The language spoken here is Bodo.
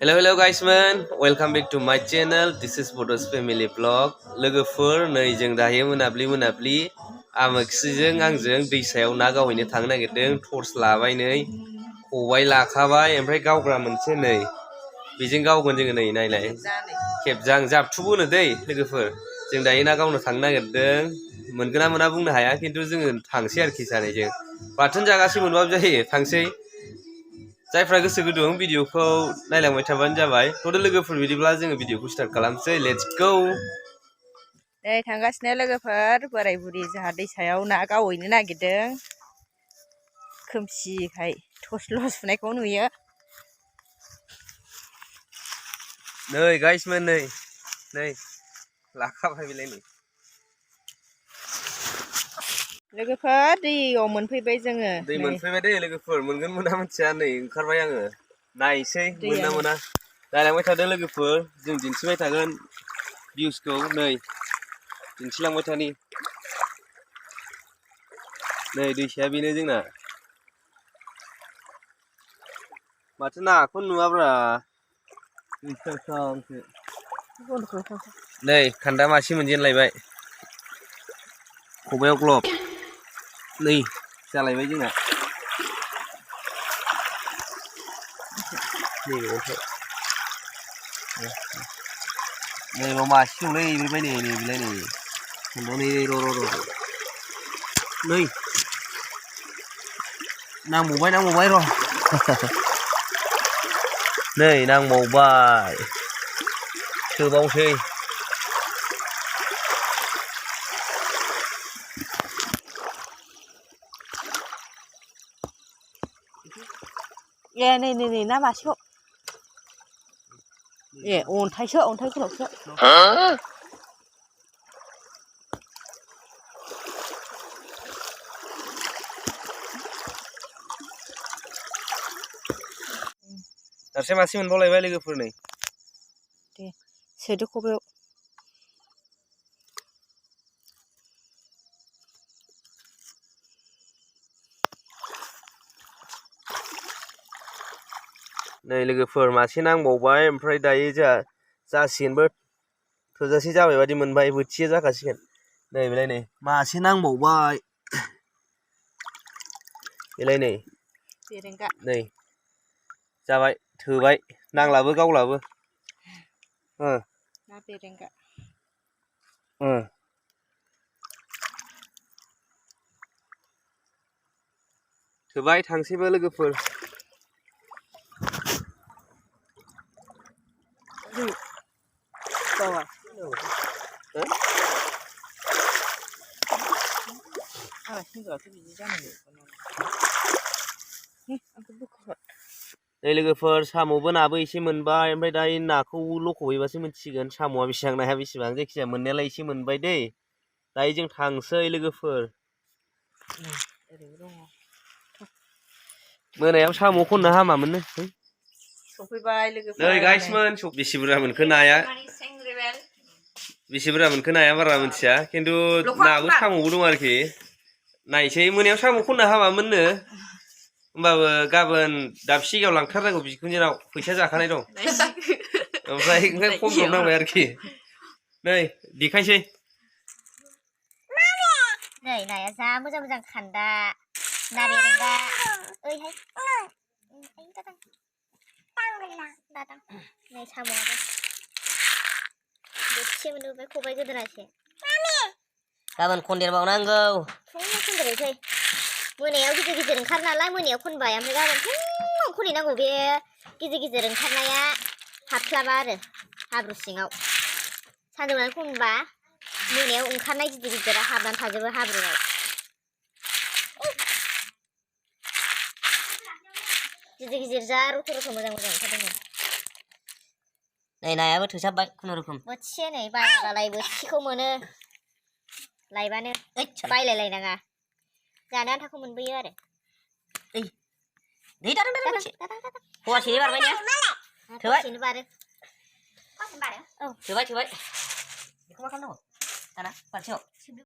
Hello guys man, welcome back to my channel. This is Photos Family Vlog. लोगोफोर नै जों दायो मोनाब्लि आमोखिजों आंजों दैसायाव ना गावहैनो थांनो नागिरदों। टर्च लाबाय नै खबाइ लाखाबाय ओमफ्राय गावग्रा मोनसे नै बेजों गावगोन जोङो नै नायलाय खेबजां जाबथुबो होनो दै लोगोफोर जों दायो ना गावनो थांनो नागिरदों। मोनगोना मोना बुंनो हाया खिन्थु जोङो थांसै आरोखि सानैजों बाथोन जागासे मोनबाबो जायो थांसै। जायफ्रा गोसो गुदुं भिडिअखौ नायलांबाय थाबानो जाबाय। थ'दो लोगोफोर बिदिब्ला जोङो भिडिअखौ स्टार्ट खालामसै। Let's go. नै थांगासिनो लोगोफोर बोराय बुरि जोंहा दैसायाव ना गावहैनो नागिरदों। खोमसिखाय टर्चल' सुनायखौ नुयो। नै गाइसमोन नै लाखाबाय बेलाय नै लोगोफोर दैयाव मोनफैबाय जोङो। दै मोनफैबाय दै लोगोफोर मोनगोन मोना मिथिया नै ओंखारबाय आङो नायसै मोनना मोना नायलांबाय थादों लोगोफोर जों दिन्थिबाय थागोन भिउसखौ नै दिन्थिलांबाय थानि नै दैसाया बेनो जोंना माथो नाखौनो नुवाब्रा नै खान्दा मासे मोनजेनलायबाय खबायाव ग्लब नै जालायबाय जोंना नै र' मासे दंलै बेबाय नै बेलाय नै नै र' नै नांबावबाय र' नै नांबावबाय सोबावसै ए नै ना मासेखौ ए अन्थाइ गोलावसो दासो मासे मोनबावलायबाय लोगोफोर नै दे सोदो खबायाव नै लोगोफोर मासे नांबावबाय ओमफ्राय दायो जोंहा जासिगोनबो थोजासे जाबाय बादि मोनबाय बोथिया जाखासिगोन नै बेलाय नै मासे नांबावबाय बेलाय नै बेरेंगा नै जाबाय थोबाय नांलाबो गावलाबो ना बेरेंगा थोबाय थांसैबो लोगोफोर नै लोगोफोर साम'बो नाबो एसे मोनबाय ओमफ्राय दायो नाखौ लखबहैबासो मिथिसिगोन साम'आ बेसेबां नाया बेसेबां जायखिजाया मोननायालाय एसे मोनबाय दै दायो जों थांसै लोगोफोर मोनायाव साम' खननो हामामोननो सफैबाय लोगोफोर नै गाइसमोन बेसे बुरजा मोनखो नाया बारा मिथिया खिन्थु नाबो साम'बो दं आरोखि नायसै मोनायाव साम' खननो हामामोननो होमबाबो गाबोन दाबसे जायगायाव लांथारनांगौ बिखुनजोनाव फैसा जाखानाय दं ओमफ्राय खनब्रबनांबाय आरोखि नै देखायसै नै नाया जा मोजां खान्दा ना बेरेंगा ओइहाय नै साम'आबो बोथिसे मोनबोबाय खबाइ गोदोनासे गाबोन खनदेरबावनांगौ फुङाव खनदेरनोसै मोनायाव गिदिर ओंखारो नालाय मोनायाव खनबाय ओमफ्राय गाबोन फुङाव खनहैनांगौ बे गिदिर ओंखारनाया हाबस्लाबा आरो हाब्रु सिङाव सानजौनानै खनबा मोनायाव ओंखारनाय गिदिरा हाबनानै थाजोबो हाब्रुआव गिदिर जा रथ' मोजां ओंखारदोंमोन नै नायाबो थोसाबबाय खुनुरुखुम बोथिसे नै बायबालाय बोथिसेखौ मोनो लायबानो बायलायलायनाङा जानो आन्थाखौ मोनबोयो आरो फवासेनि बारबाय ने थोबाय बारो औ थोबाय बेखौ मा खालामनांगौ दाना बालथिङाव